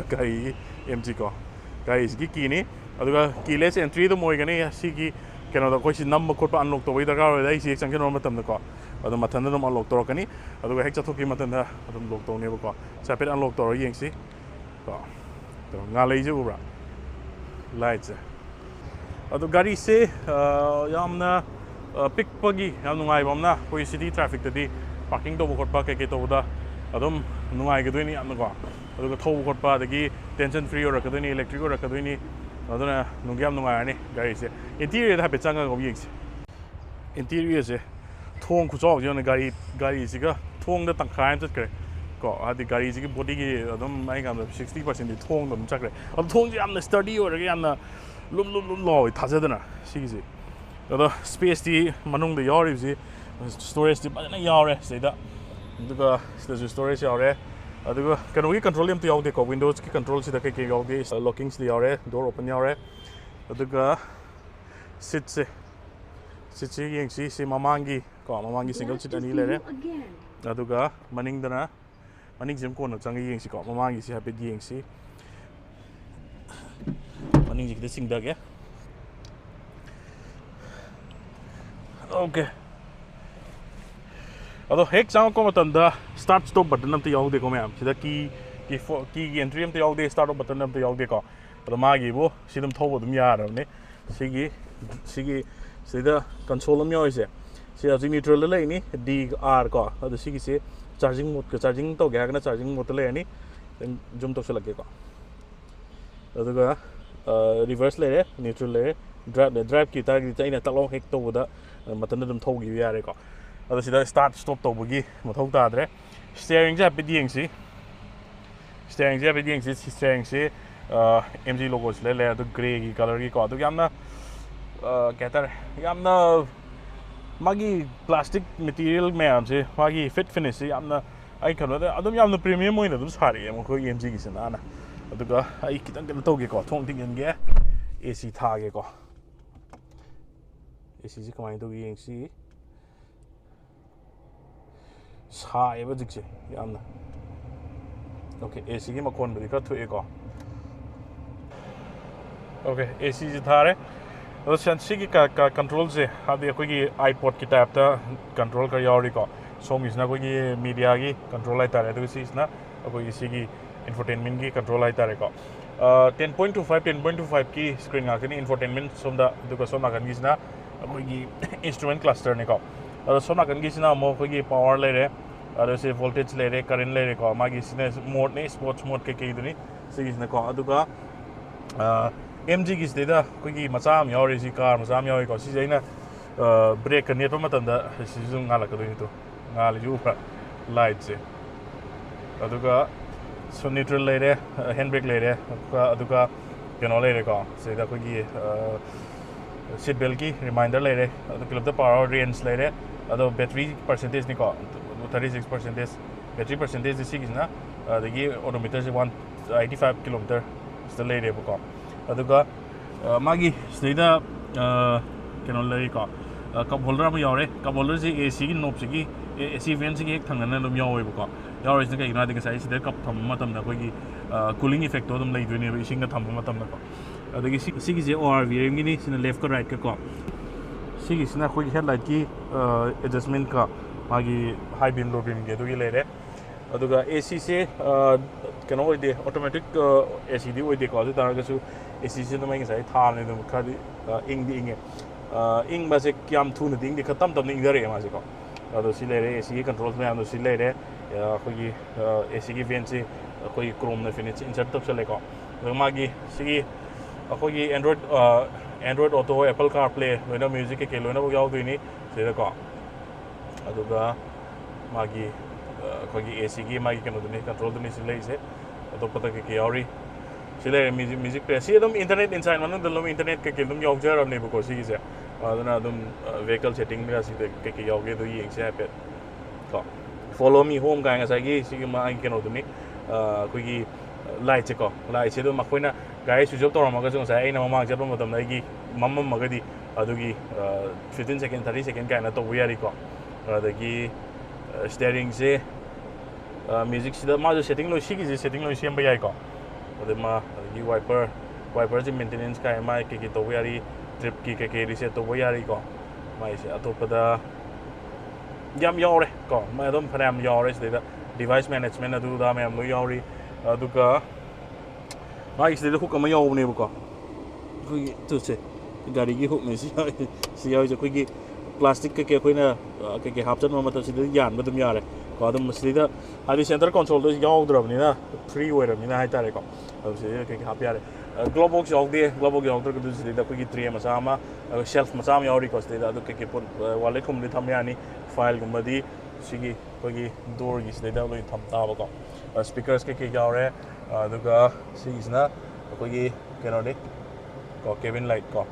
ꯒꯥꯔꯤꯒꯤ ꯑꯦꯝ ꯖꯤ ꯀꯣ, ꯒꯥꯔꯤꯁꯤꯒꯤ ꯀꯤꯅꯤ꯫ ꯑꯗꯨꯒ ꯀꯤꯂꯦꯁ ꯑꯦꯟꯇ꯭ꯔꯤ ꯑꯗꯨꯝ ꯑꯣꯏꯒꯅꯤ꯫ ꯁꯤꯒꯤ ꯀꯩꯅꯣꯗ ꯑꯩꯈꯣꯏ ꯁꯤ ꯅꯝꯕ ꯈꯣꯠꯄ, ꯑꯟꯂꯣꯛ ꯇꯧꯕꯒꯤ ꯗꯔꯀꯥꯔ ꯑꯣꯏꯔꯦ꯫ ꯑꯩ ꯁꯤ ꯍꯦꯛ ꯆꯪꯁꯤꯟꯕ ꯃꯇꯝꯗꯀꯣ, ꯑꯗꯨꯝ ꯃꯊꯟꯇ ꯑꯗꯨꯝ ꯑꯟꯂꯣꯛ ꯇꯧꯔꯛꯀꯅꯤ꯫ ꯑꯗꯨꯒ ꯍꯦꯛ ꯆꯠꯊꯣꯛꯈꯤꯕ ꯃꯇꯝꯗ ꯑꯗꯨꯝ ꯂꯣꯛ ꯇꯧꯅꯦꯕꯀꯣ꯫ ꯁꯤ ꯍꯥꯏꯐꯦꯠ ꯑꯟꯂꯣꯛ ꯇꯧꯔꯒ ꯌꯦꯡꯁꯤ ꯀꯣ꯫ ꯑꯗꯣ ꯉꯥꯜꯂꯛꯏꯁꯦ ꯎꯕ꯭ꯔꯥ? ꯂꯥꯏꯠꯁꯦ꯫ ꯑꯗꯣ ꯒꯥꯔꯤꯁꯦ, ꯑ, ꯌꯥꯝꯅ, ꯑ, ꯄꯤꯛꯄꯒꯤ ꯌꯥꯝ ꯅꯨꯡꯉꯥꯏꯕ ꯑꯃꯅ, ꯑꯩꯈꯣꯏ city trafficꯇꯗꯤ parking ꯇꯧꯕ ꯈꯣꯠꯄ ꯀꯩꯀꯩ ꯇꯧꯕꯗ ꯑꯗꯨꯝ ꯅꯨꯡꯉꯥꯏꯒꯗꯣꯏꯅꯤ ꯌꯥꯝꯅꯀꯣ꯫ ꯑꯗꯨꯒ ꯊꯧꯕ ꯈꯣꯠꯄ, ꯑꯗꯒꯤ tension free ꯑꯣꯏꯔꯛꯀꯗꯣꯏꯅꯤ, electric ꯑꯣꯏꯔꯛꯀꯗꯣꯏꯅꯤ꯫ ꯑꯗꯨꯅ ꯅꯨꯡꯗꯤ ꯌꯥꯝ ꯅꯨꯡꯉꯥꯏꯔꯅꯤ ꯒꯥꯔꯤꯁꯦ꯫ Interiorꯗ ꯍꯥꯏꯐꯦꯠ ꯆꯪꯉꯒ ꯑꯃꯨꯛ ꯌꯦꯡꯁꯤ꯫ Interiorꯁꯦ, ꯊꯣꯡ ꯈꯨꯆꯥꯎꯁꯦ ꯌꯦꯡꯉꯨꯅꯦ, ꯒꯥꯔꯤ, ꯒꯥꯔꯤꯁꯤꯒ ꯊꯣꯡꯗ ꯇꯪꯈꯥꯏ ꯑꯃ ꯆꯠꯈ꯭ꯔꯦ ꯀꯣ꯫ ꯍꯥꯏꯗꯤ ꯒꯥꯔꯤꯁꯤꯒꯤ bodyꯒꯤ ꯑꯗꯨꯝ ꯑꯩ ꯀꯥꯟꯗ sixty percentꯗꯤ ꯊꯣꯡꯗ ꯑꯗꯨꯝ ꯆꯠꯈ꯭ꯔꯦ꯫ ꯑꯗꯣ ꯊꯣꯡꯁꯦ ꯌꯥꯝꯅ sturdy ꯑꯣꯏꯔꯒ ꯌꯥꯝꯅ ꯂꯨꯝ ꯂꯨꯝ ꯂꯨꯝ ꯂꯥꯎꯋꯦ, ꯊꯥꯖꯗꯅ ꯁꯤꯒꯤꯁꯦ꯫ ꯑꯗꯣ spaceꯇꯤ ꯃꯅꯨꯡꯗ ꯌꯥꯎꯔꯤꯕꯁꯤ, storageꯇꯤ ꯐꯖꯅ ꯌꯥꯎꯔꯦ ꯁꯤꯗꯩꯗ꯫ ꯑꯗꯨꯒ ꯁꯤꯗꯁꯨ storage ꯌꯥꯎꯔꯦ꯫ ꯑꯗꯨꯒ ꯀꯩꯅꯣꯒꯤ controlꯗꯤ ꯑꯝꯇ ꯌꯥꯎꯗꯦꯀꯣ, windowsꯀꯤ controlꯁꯤꯗ ꯀꯩꯀꯩ ꯌꯥꯎꯒꯦ? Lockingꯁꯤꯗ ꯌꯥꯎꯔꯦ, door open ꯌꯥꯎꯔꯦ꯫ ꯑꯗꯨꯒ seatꯁꯦ, seatꯁꯦ ꯌꯦꯡꯁꯤ꯫ ꯁꯤ ꯃꯃꯥꯡꯒꯤ ꯀꯣ, ꯃꯃꯥꯡꯒꯤ single seat ꯑꯅꯤ ꯂꯩꯔꯦ꯫ ꯑꯗꯨꯒ ꯃꯅꯤꯡꯗꯅ, ꯃꯅꯤꯡꯁꯤ ꯑꯃꯨꯛ ꯀꯣꯟꯅ ꯆꯪꯉ ꯌꯦꯡꯁꯤꯀꯣ꯫ ꯃꯃꯥꯡꯒꯤꯁꯤ ꯍꯥꯏꯐꯦꯠ ꯌꯦꯡꯁꯤ꯫ ꯃꯅꯤꯡꯁꯤ ꯈꯤꯇ ꯆꯤꯡꯊꯒꯦ꯫ Okay꯫ ꯑꯗꯣ ꯍꯦꯛ ꯆꯪꯉꯛꯄ ꯃꯇꯝꯗ start stop button ꯑꯝꯇ ꯌꯥꯎꯗꯦꯀꯣ ꯃꯌꯥꯝ꯫ ꯁꯤꯗ key, key fo-, keyꯒꯤ entry ꯑꯝꯇ ꯌꯥꯎꯗꯦ, start stop button ꯑꯝꯇ ꯌꯥꯎꯗꯦꯀꯣ꯫ ꯑꯗꯣ ꯃꯥꯒꯤꯕꯨ ꯁꯤ ꯑꯗꯨꯝ ꯊꯧꯕ ꯑꯗꯨꯝ ꯌꯥꯔꯕꯅꯤ꯫ ꯁꯤꯒꯤ, ꯁꯤꯒꯤ ꯁꯤꯗ console ꯑꯃ ꯌꯥꯎꯔꯤꯁꯦ, ꯁꯤ ꯍꯧꯖꯤꯛ neutralꯗ ꯂꯩꯅꯤ, D R ꯀꯣ꯫ ꯑꯗꯣ ꯁꯤꯒꯤꯁꯦ charging modeꯀ, charging ꯇꯧꯒꯦ ꯍꯥꯏꯔꯒꯅ charging modeꯇ ꯂꯩꯔꯅꯤ꯫ Zoom ꯇꯧꯁꯜꯂꯛꯀꯦꯀꯣ꯫ ꯑꯗꯨꯒ, ꯑ, reverse ꯂꯩꯔꯦ, neutral ꯂꯩꯔꯦ, drive ꯂꯩꯔꯦ꯫ Driveꯀꯤ ꯇꯥꯔꯒꯗꯤ ꯑꯩꯅ ꯇꯛꯂꯥꯎ ꯍꯦꯛ ꯇꯧꯕꯗ, ꯑ, ꯃꯊꯟꯇ ꯑꯗꯨꯝ ꯊꯧꯈꯤꯕ ꯌꯥꯔꯦꯀꯣ꯫ ꯑꯗꯣ ꯁꯤꯗ start stop ꯇꯧꯕꯒꯤ ꯃꯊꯧ ꯇꯥꯗ꯭ꯔꯦ꯫ Steeringꯁꯦ ꯍꯥꯏꯐꯦꯠ ꯌꯦꯡꯁꯤ꯫ Steeringꯁꯦ ꯍꯥꯏꯐꯦꯠ ꯌꯦꯡꯁꯤ꯫ ꯁꯤ steeringꯁꯤ, ꯑ, M G logoꯁꯨ ꯂꯩ, ꯂꯩ, ꯑꯗꯨ greyꯒꯤ colourꯒꯤꯀꯣ꯫ ꯑꯗꯨꯒ ꯌꯥꯝꯅ, ꯑ, ꯀꯩ ꯍꯥꯏꯇꯥꯔꯦ, ꯌꯥꯝꯅ ꯃꯥꯒꯤ plastic material ꯃꯌꯥꯝꯁꯦ, ꯃꯥꯒꯤ fit finishꯁꯦ ꯌꯥꯝꯅ, ꯑꯩ ꯈꯟꯕꯗ ꯑꯗꯨꯝ ꯌꯥꯝꯅ premium ꯑꯣꯏꯅ ꯑꯗꯨꯝ ꯁꯥꯔꯛꯑꯦ ꯃꯈꯣꯏ M Gꯒꯤꯁꯦ ꯅꯥꯟꯅ꯫ ꯑꯗꯨꯒ ꯑꯩ ꯈꯤꯇꯪ ꯀꯩꯅꯣ ꯇꯧꯒꯦꯀꯣ, ꯊꯣꯡ ꯊꯤꯡꯖꯤꯟꯒꯦ, A C ꯊꯥꯒꯦꯀꯣ꯫ A Cꯁꯦ ꯀꯃꯥꯏꯅ ꯇꯧꯒꯦ ꯌꯦꯡꯁꯤ꯫ ꯁꯥꯏꯌꯦꯕ ꯍꯧꯖꯤꯛꯁꯦ ꯌꯥꯝꯅ꯫ Okay, A Cꯒꯤ ꯃꯈꯣꯟꯕꯨꯗꯤ ꯈꯔ ꯊꯣꯛꯑꯦꯀꯣ꯫ Okay, A Cꯁꯦ ꯊꯥꯔꯦ꯫ ꯑꯗꯣ ꯁꯦꯟ-, ꯁꯤꯒꯤ ꯀ-, ꯀ-, controlꯁꯦ, ꯍꯥꯏꯕꯗꯤ ꯑꯩꯈꯣꯏꯒꯤ iPodꯀꯤ typeꯇ control ꯈꯔ ꯌꯥꯎꯔꯤꯀꯣ꯫ ꯁꯣꯝꯒꯤꯁꯤꯅ ꯑꯩꯈꯣꯏꯒꯤ mediaꯒꯤ control ꯍꯥꯏꯇꯥꯔꯦ, ꯑꯗꯨꯒ ꯁꯤꯁꯤꯅ ꯑꯩꯈꯣꯏꯒꯤ ꯁꯤꯒꯤ infotainmentꯀꯤ control ꯍꯥꯏꯇꯥꯔꯦꯀꯣ꯫ ꯑ, ten point two five, ten point two fiveꯀꯤ screen ꯉꯥꯛꯇꯅꯤ infotainment ꯁꯣꯝꯗ, ꯑꯗꯨꯒ ꯁꯣꯝ ꯅꯥꯀꯟꯒꯤꯁꯤꯅ ꯑꯩꯈꯣꯏꯒꯤ instrument clusterꯅꯤꯀꯣ꯫ ꯑꯗꯣ ꯁꯣꯝ ꯅꯥꯀꯟꯒꯤꯁꯤꯅ ꯑꯃꯨꯛ ꯑꯩꯈꯣꯏꯒꯤ power ꯂꯩꯔꯦ, ꯑꯗꯣ ꯁꯤ voltage ꯂꯩꯔꯦ, current ꯂꯩꯔꯦꯀꯣ꯫ ꯃꯥꯒꯤ ꯁꯤꯅ modeꯅꯤ, sports mode ꯀꯩꯀꯩꯗꯨꯅꯤ ꯁꯤꯒꯤꯁꯤꯅꯀꯣ꯫ ꯑꯗꯨꯒ ꯑꯦꯝ ꯖꯤꯒꯤꯁꯤꯗꯩꯗ ꯑꯩꯈꯣꯏꯒꯤ ꯃꯆꯥ ꯑꯃ ꯌꯥꯎꯔꯤ, ꯁꯤ car ꯃꯆꯥ ꯑꯃ ꯌꯥꯎꯔꯤꯀꯣ꯫ ꯁꯤꯁꯦ ꯑꯩꯅ brakeꯀ ꯅꯦꯠꯄ ꯃꯇꯝꯗ ꯁꯤꯁꯨ ꯉꯥꯜꯂꯛꯀꯗꯣꯏꯅꯤ꯫ ꯇꯨ ꯉꯥꯜꯂꯤꯁꯤ ꯎꯕ꯭ꯔꯥ? Lightꯁꯦ꯫ ꯑꯗꯨꯒ ꯁꯣ neutral ꯂꯩꯔꯦ, hand brake ꯂꯩꯔꯦ, ꯑꯗꯨꯒ, ꯑꯗꯨꯒ ꯀꯩꯅꯣ ꯂꯩꯔꯦꯀꯣ꯫ ꯁꯤꯗ ꯑꯩꯈꯣꯏꯒꯤ seat beltꯀꯤ reminder ꯂꯩꯔꯦ, ꯑꯗꯨ kilometer per hour range ꯂꯩꯔꯦ, ꯑꯗꯣ battery percentageꯅꯤꯀꯣ, thirty six percentage battery percentageꯁꯦ ꯁꯤꯒꯤꯁꯤꯅ꯫ ꯑꯗꯒꯤ odometerꯁꯦ one eighty five kilometer ꯁꯤꯗ ꯂꯩꯔꯦꯕꯀꯣ꯫ ꯑꯗꯨꯒ ꯃꯥꯒꯤ ꯁꯤꯗꯩꯗ ꯀꯩꯅꯣ ꯂꯩꯔꯤꯀꯣ, cup holder ꯑꯃ ꯌꯥꯎꯔꯦ꯫ Cup holderꯁꯤ ꯑꯦ ꯁꯤꯒꯤ knobꯁꯤꯒꯤ, ꯑꯦ ꯁꯤ ventꯁꯤꯒꯤ ꯍꯦꯛ ꯊꯪꯅꯅ ꯑꯗꯨꯝ ꯌꯥꯎꯋꯦꯕꯀꯣ꯫ ꯌꯥꯎꯔꯤꯁꯤꯅ ꯀꯩꯒꯤꯅꯣ ꯍꯥꯏꯗꯤ ꯉꯁꯥꯏ ꯁꯤꯗ cup ꯊꯝꯕ ꯃꯇꯝꯗ ꯑꯩꯈꯣꯏꯒꯤ cooling effectꯇꯣ ꯑꯗꯨꯝ ꯂꯩꯗꯣꯏꯅꯦꯕ ꯏꯁꯤꯡꯒ ꯊꯝꯕ ꯃꯇꯝꯗꯀꯣ꯫ ꯑꯗꯒꯤ ꯁꯤ, ꯁꯤꯒꯤꯁꯦ ꯑꯣ ꯑꯥꯔ ꯚꯤ ꯑꯦꯝꯒꯤꯅꯤ, ꯁꯤꯅ leftꯀ rightꯀ ꯀꯣ꯫ ꯁꯤꯒꯤꯁꯤꯅ ꯑꯩꯈꯣꯏꯒꯤ headlightꯀꯤ adjustmentꯀ ꯃꯥꯒꯤ high beam low beamꯒꯤ ꯑꯗꯨꯒꯤ ꯂꯩꯔꯦ꯫ ꯑꯗꯨꯒ ꯑꯦ ꯁꯤꯁꯦ ꯀꯩꯅꯣ ꯑꯣꯏꯗꯦ, automatic ꯑꯦ ꯁꯤꯗꯤ ꯑꯣꯏꯗꯦꯀꯣ꯫ ꯑꯗꯨ ꯑꯣꯏ ꯇꯥꯔꯒꯁꯨ ꯑꯦ ꯁꯤꯁꯦ ꯑꯗꯨꯝ ꯑꯩ ꯉꯁꯥꯏ ꯊꯥꯕꯅꯤ, ꯑꯗꯨꯝ ꯈꯔꯗꯤ ꯏꯪꯗꯤ ꯏꯪꯉꯦ꯫ ꯏꯪꯕꯁꯦ ꯌꯥꯝ ꯊꯨꯅꯗꯤ ꯏꯪꯗꯦ, ꯈꯔ ꯇꯞ ꯇꯞꯅ ꯏꯪꯊꯔꯛꯑꯦ ꯃꯥꯁꯦꯀꯣ꯫ ꯑꯗꯣ ꯁꯤ ꯂꯩꯔꯦ, ꯑꯦ ꯁꯤꯒꯤ controls ꯃꯌꯥꯝꯗꯣ ꯁꯤ ꯂꯩꯔꯦ꯫ ꯑꯩꯈꯣꯏꯒꯤ ꯑꯦ ꯁꯤꯒꯤ ventꯁꯤ ꯑꯩꯈꯣꯏꯒꯤ chromeꯅ finish insert ꯇꯧꯁꯜꯂꯦꯀꯣ꯫ ꯑꯗꯨꯒ ꯃꯥꯒꯤ ꯁꯤꯒꯤ ꯑꯩꯈꯣꯏꯒꯤ Android Android Auto, Apple CarPlay ꯂꯣꯏꯅ, music ꯀꯩꯀꯩ ꯂꯣꯏꯅꯃꯛ ꯌꯥꯎꯗꯣꯏꯅꯤ ꯁꯤꯗꯀꯣ꯫ ꯑꯗꯨꯒ ꯃꯥꯒꯤ ꯑꯩꯈꯣꯏꯒꯤ ꯑꯦ ꯁꯤꯒꯤ ꯃꯥꯒꯤ ꯀꯩꯅꯣꯗꯨꯅꯤ, controlꯗꯨꯅꯤ ꯁꯤ ꯂꯩꯔꯤꯁꯦ꯫ ꯑꯇꯣꯞꯄꯗ ꯀꯩꯀꯩ ꯌꯥꯎꯔꯤ? ꯁꯤ ꯂꯩꯔꯦ, music, music player꯫ ꯁꯤ ꯑꯗꯨꯝ internet, inside ꯃꯅꯨꯡꯗ ꯑꯗꯨꯝ internet ꯀꯩꯀꯩ ꯑꯗꯨꯝ ꯌꯥꯎꯖꯔꯕꯅꯦꯕꯀꯣ ꯁꯤꯒꯤꯁꯦ꯫ ꯑꯗꯨꯅ ꯑꯗꯨꯝ vehicle settingꯒ ꯁꯤꯗ ꯀꯩꯀꯩ ꯌꯥꯎꯒꯦ ꯑꯗꯨ ꯌꯦꯡꯁꯦ ꯍꯥꯏꯐꯦꯠ ꯀꯣ꯫ Follow me home ꯀꯥꯏꯅ ꯉꯁꯥꯏꯒꯤ ꯁꯤꯒꯤ ꯃꯥꯒꯤ ꯀꯩꯅꯣꯗꯨꯅꯤ, ꯑꯩꯈꯣꯏꯒꯤ lightꯁꯦꯀꯣ꯫ Lightꯁꯦ ꯑꯗꯨꯝ ꯑꯩꯈꯣꯏꯅ ꯒꯥꯔꯤ switch off ꯇꯧꯔꯝꯃꯒꯁꯨ, ꯉꯁꯥꯏ ꯑꯩꯅ ꯃꯃꯥꯡ ꯆꯠꯄ ꯃꯇꯝꯗ ꯑꯩꯒꯤ ꯃꯝꯃꯝꯃꯒꯗꯤ ꯑꯗꯨꯒꯤ fifteen second, thirty second ꯀꯥꯏꯅ ꯇꯧꯕ ꯌꯥꯔꯤꯀꯣ꯫ ꯑꯗꯒꯤ steeringꯁꯦ musicꯁꯤꯗ ꯃꯥꯁꯨ setting ꯂꯣꯏ, ꯁꯤꯒꯤꯁꯦ setting ꯂꯣꯏ ꯁꯦꯝꯕ ꯌꯥꯏꯀꯣ꯫ ꯑꯗꯩ ꯃꯥ ꯑꯗꯒꯤ wiper, wiperꯁꯦ maintenance ꯀꯥꯏ ꯃꯥꯏ ꯀꯩꯀꯩ ꯇꯧꯕ ꯌꯥꯔꯤ, tripꯀꯤ ꯀꯩꯀꯩ reset ꯇꯧꯕ ꯌꯥꯔꯤꯀꯣ꯫ ꯃꯥꯏꯁꯦ ꯑꯇꯣꯞꯄꯗ ꯌꯥꯝ ꯌꯥꯎꯔꯦ ꯀꯣ, ꯃꯥꯏ ꯑꯗꯨꯝ ꯐꯅꯌꯥꯝ ꯌꯥꯎꯔꯦ ꯁꯤꯗꯩꯗ꯫ Device management ꯑꯗꯨ ꯑꯗꯥ ꯃꯌꯥꯝ ꯂꯣꯏ ꯌꯥꯎꯔꯤ꯫ ꯑꯗꯨꯒ ꯃꯥꯒꯤ ꯁꯤꯗꯩꯗ hook ꯑꯃ ꯌꯥꯎꯕꯅꯦꯕꯀꯣ꯫ ꯑꯩꯈꯣꯏꯒꯤ ꯇꯨꯁꯦ, ꯒꯥꯔꯤꯒꯤ hookꯅꯦ ꯁꯤ꯫ ꯁꯤ ꯌꯥꯎꯔꯤꯁꯦ ꯑꯩꯈꯣꯏꯒꯤ ꯄ꯭ꯂꯥꯁꯇꯤꯛ ꯀꯩꯀꯩ ꯑꯩꯈꯣꯏꯅ, ꯑ, ꯀꯩꯀꯩ ꯍꯥꯞꯆꯤꯟꯕ ꯃꯇꯝꯁꯤꯗ ꯌꯥꯟꯕ ꯑꯗꯨꯝ ꯌꯥꯔꯦ ꯀꯣ꯫ ꯑꯗꯨꯝ ꯁꯤꯗꯩꯗ ꯍꯥꯏꯗꯤ ꯁꯦꯟꯇꯔ ꯀꯣꯟꯁꯣꯜꯗꯣ ꯌꯥꯎꯗ꯭ꯔꯕꯅꯤꯅ, ꯐ꯭ꯔꯤ ꯑꯣꯏꯔꯕꯅꯤꯅ ꯍꯥꯏꯇꯥꯔꯦꯀꯣ꯫ ꯑꯗꯨꯝ ꯁꯤꯗꯩꯗ ꯀꯩꯀꯩ ꯍꯥꯞꯄ ꯌꯥꯔꯦ꯫ ꯑ, glove box ꯌꯥꯎꯗꯦ꯫ Glove box ꯌꯥꯎꯗ꯭ꯔꯒꯗꯤ ꯁꯤꯗꯩꯗ ꯑꯩꯈꯣꯏꯒꯤ tray ꯃꯆꯥ ꯑꯃ, ꯑ, shelf ꯃꯆꯥ ꯑꯃ ꯌꯥꯎꯔꯤꯀꯣ꯫ ꯁꯤꯗꯩꯗ ꯑꯗꯨ ꯀꯩꯀꯩ ꯄꯣꯠ, ꯑ, walletꯀꯨꯝꯕꯗꯤ ꯊꯝ ꯌꯥꯅꯤ꯫ Fileꯒꯨꯝꯕꯗꯤ ꯁꯤꯒꯤ ꯑꯩꯈꯣꯏꯒꯤ doorꯒꯤ ꯁꯤꯗꯩꯗ ꯂꯣꯏ ꯊꯝ ꯇꯥꯕꯀꯣ꯫ ꯑ, speakers ꯀꯩꯀꯩ ꯌꯥꯎꯔꯦ꯫ ꯑ, ꯑꯗꯨꯒ ꯁꯤꯒꯤꯁꯤꯅ ꯑꯩꯈꯣꯏꯒꯤ ꯀꯩꯅꯣꯅꯤ ꯀꯣ, cabin light ꯀꯣ꯫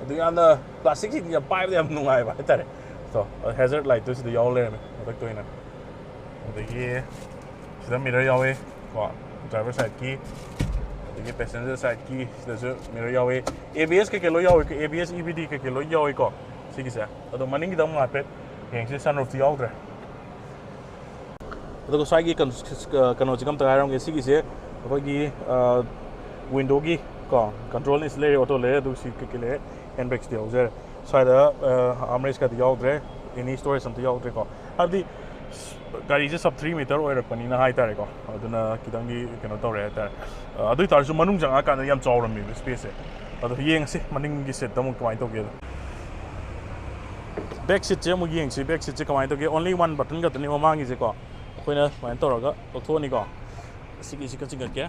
ꯑꯗꯨ ꯌꯥꯝꯅ plasticꯁꯤꯡꯁꯦ ꯌꯥꯝ ꯄꯥꯏꯕꯗ ꯌꯥꯝ ꯅꯨꯡꯉꯥꯏꯕ ꯍꯥꯏꯇꯥꯔꯦ꯫ So, hazard lightꯇꯨ ꯁꯤꯗ ꯌꯥꯎ ꯂꯩꯔꯝꯃꯦ ꯃꯊꯛꯇ ꯑꯣꯏꯅ꯫ ꯑꯗꯒꯤ ꯁꯤꯗ mirror ꯌꯥꯎꯋꯤ ꯀꯣ, driver sideꯀꯤ꯫ ꯑꯗꯒꯤ passenger sideꯀꯤ ꯁꯤꯗꯁꯨ mirror ꯌꯥꯎꯋꯤ꯫ ABS ꯀꯩꯀꯩ ꯂꯣꯏ ꯌꯥꯎꯋꯤ꯫ ABS, EBD ꯀꯩꯀꯩ ꯂꯣꯏ ꯌꯥꯎꯋꯤꯀꯣ ꯁꯤꯒꯤꯁꯦ꯫ ꯑꯗꯣ ꯃꯅꯤꯡꯒꯤꯗ ꯑꯃꯨꯛ ꯍꯥꯏꯐꯦꯠ ꯌꯦꯡꯁꯤ, sunroofꯇꯤ ꯌꯥꯎꯗ꯭ꯔꯦ꯫ ꯑꯗꯨꯒ ꯁ꯭ꯋꯥꯏꯒꯤ ꯀꯩꯅꯣ-, ꯀꯩꯅꯣꯁꯤꯒ ꯑꯝꯇ ꯍꯥꯏꯔꯝꯒꯦ꯫ ꯁꯤꯒꯤꯁꯦ ꯑꯩꯈꯣꯏꯒꯤ, ꯑ, windowꯒꯤ ꯀꯣ, controlꯅ ꯁꯤ ꯂꯩꯔꯦ, auto ꯂꯩꯔꯦ, ꯑꯗꯨꯒ ꯁꯤ ꯀꯩꯀꯩ ꯂꯩꯔꯦ, handbrakeꯁꯤꯗꯤ ꯌꯥꯎꯖꯔꯦ꯫ ꯁ꯭ꯋꯥꯏꯗ, ꯑ, armrestꯀꯗꯤ ꯌꯥꯎꯗ꯭ꯔꯦ, any storage ꯑꯝꯇ ꯌꯥꯎꯗ꯭ꯔꯦꯀꯣ꯫ ꯍꯥꯏꯕꯗꯤ ꯒꯥꯔꯤꯁꯦ sub three meter ꯑꯣꯏꯔꯛꯄꯅꯤꯅ ꯍꯥꯏꯇꯥꯔꯦꯀꯣ, ꯑꯗꯨꯅ ꯈꯤꯇꯪꯗꯤ ꯀꯩꯅꯣ ꯇꯧꯔꯦ ꯍꯥꯏꯇꯥꯔꯦ꯫ ꯑ, ꯑꯗꯨ ꯑꯣꯏꯇꯥꯔꯁꯨ ꯃꯅꯨꯡ ꯆꯪꯉꯛꯑꯀꯥꯟꯗ ꯌꯥꯝ ꯆꯥꯎꯔꯝꯃꯦꯕ spaceꯁꯦ꯫ ꯑꯗꯣ ꯌꯦꯡꯉꯁꯤ ꯃꯅꯤꯡꯒꯤ seatꯇ ꯑꯃꯨꯛ ꯀꯃꯥꯏꯅ ꯇꯧꯒꯦꯗꯣ꯫ Back seatꯁꯦ ꯑꯃꯨꯛ ꯌꯦꯡꯁꯤ꯫ Back seatꯁꯦ ꯀꯃꯥꯏꯅ ꯇꯧꯒꯦ? Only one button ꯈꯛꯇꯅꯦꯕ ꯃꯃꯥꯡꯒꯤꯁꯦꯀꯣ꯫ ꯑꯩꯈꯣꯏꯅ ꯁꯨꯃꯥꯏꯅ ꯇꯧꯔꯒ ꯂꯧꯊꯣꯛꯑꯅꯤꯀꯣ꯫ ꯑꯁꯤꯒꯤꯁꯤ ꯈꯔ ꯆꯤꯡꯈꯠꯀꯦ꯫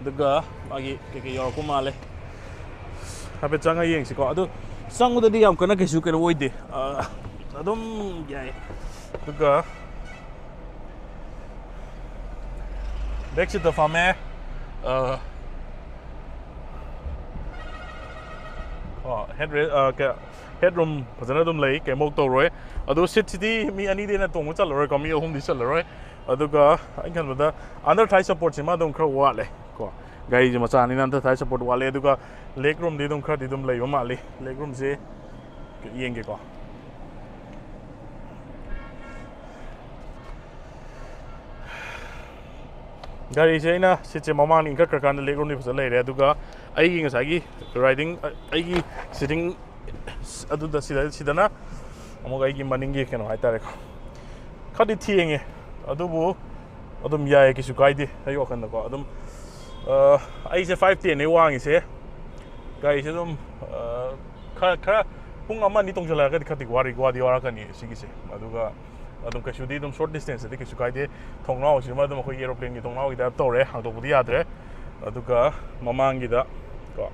ꯑꯗꯨꯒ ꯃꯥꯒꯤ ꯀꯩꯀꯩ ꯌꯥꯎꯔꯛꯄ ꯃꯥꯜꯂꯦ꯫ ꯍꯥꯏꯐꯦꯠ ꯆꯪꯉ ꯌꯦꯡꯁꯤꯀꯣ꯫ ꯑꯗꯨ ꯆꯪꯕꯗꯗꯤ ꯌꯥꯝ ꯀꯟꯅ ꯀꯩꯁꯨ ꯀꯩꯅꯣ ꯑꯣꯏꯗꯦ꯫ ꯑ, ꯑꯗꯨꯝ ꯌꯥꯏ꯫ ꯑꯗꯨꯒ back seatꯇ ꯐꯝꯃꯦ꯫ ꯑ, ꯑꯣ, head re-, ꯑ, ꯀ-, headroom ꯐꯖꯅ ꯑꯗꯨꯝ ꯂꯩ, ꯀꯩꯝꯐꯧ ꯇꯧꯔꯣꯏ꯫ ꯑꯗꯣ seatꯁꯤꯗꯤ ꯃꯤ ꯑꯅꯤꯗꯩ ꯍꯦꯟꯅ ꯇꯣꯡꯕ ꯆꯜꯂꯔꯣꯏꯀꯣ, ꯃꯤ ꯑꯍꯨꯝꯗꯤ ꯆꯜꯂꯔꯣꯏ꯫ ꯑꯗꯨꯒ ꯑꯩꯅ ꯈꯟꯕꯗ under thigh supportꯁꯤꯃ ꯑꯗꯨꯝ ꯈꯔ ꯋꯥꯠꯂꯦ ꯀꯣ꯫ ꯒꯥꯔꯤꯁꯦ ꯃꯆꯥꯅꯤꯅ under thigh support ꯋꯥꯠꯂꯦ꯫ ꯑꯗꯨꯒ leg roomꯗꯤ ꯑꯗꯨꯝ ꯈꯔꯗꯤ ꯑꯗꯨꯝ ꯂꯩꯕ ꯃꯥꯜꯂꯤ꯫ Leg roomꯁꯦ ꯌꯦꯡꯒꯦꯀꯣ꯫ ꯒꯥꯔꯤꯁꯦ ꯑꯩꯅ seatꯁꯦ ꯃꯃꯥꯡꯗ ꯏꯟꯈꯠꯈ꯭ꯔꯀꯥꯟꯗ leg roomꯗꯤ ꯐꯖꯅ ꯂꯩꯔꯦ꯫ ꯑꯗꯨꯒ ꯑꯩꯒꯤ ꯉꯁꯥꯏꯒꯤ riding, ꯑꯩꯒꯤ sitting ꯑꯗꯨꯗ ꯁꯤꯗ, ꯁꯤꯗꯅ ꯑꯃꯨꯛ ꯑꯩꯒꯤ ꯃꯅꯤꯡꯒꯤ ꯀꯩꯅꯣ ꯍꯥꯏꯇꯥꯔꯦꯀꯣ, ꯈꯔꯗꯤ ꯊꯦꯡꯉꯦ, ꯑꯗꯨꯕꯨ ꯑꯗꯨꯝ ꯌꯥꯏꯌꯦ, ꯀꯩꯁꯨ ꯀꯥꯏꯗꯦ ꯑꯩ ꯋꯥꯈꯜꯗꯀꯣ꯫ ꯑꯗꯨꯝ, ꯑ, ꯑꯩꯁꯦ five tenꯅꯦ ꯋꯥꯡꯉꯤꯁꯦ, ꯒꯥꯔꯤꯁꯦ ꯑꯗꯨꯝ ꯈꯔ ꯈꯔ ꯄꯨꯡ ꯑꯃ ꯑꯅꯤ ꯇꯣꯡꯁꯤꯜꯂꯛꯑꯒꯗꯤ ꯈꯔꯗꯤ ꯋꯥꯔꯤ ꯋꯥꯗꯤ ꯋꯥꯔꯛꯀꯅꯤ ꯁꯤꯒꯤꯁꯦ꯫ ꯑꯗꯨꯒ ꯑꯗꯨꯝ ꯀꯩꯁꯨꯗꯤ ꯑꯗꯨꯝ short distanceꯇꯗꯤ ꯀꯩꯁꯨ ꯀꯥꯏꯗꯦ꯫ ꯊꯣꯡꯅꯥꯎꯁꯤꯃ ꯑꯗꯨꯝ ꯑꯩꯈꯣꯏꯒꯤ aeroplaneꯒꯤ ꯊꯣꯡꯅꯥꯎꯒꯤ type ꯇꯧꯔꯦ, ꯍꯥꯡꯗꯣꯛꯄꯗꯤ ꯌꯥꯗ꯭ꯔꯦ꯫ ꯑꯗꯨꯒ ꯃꯃꯥꯡꯒꯤꯗ ꯀꯣ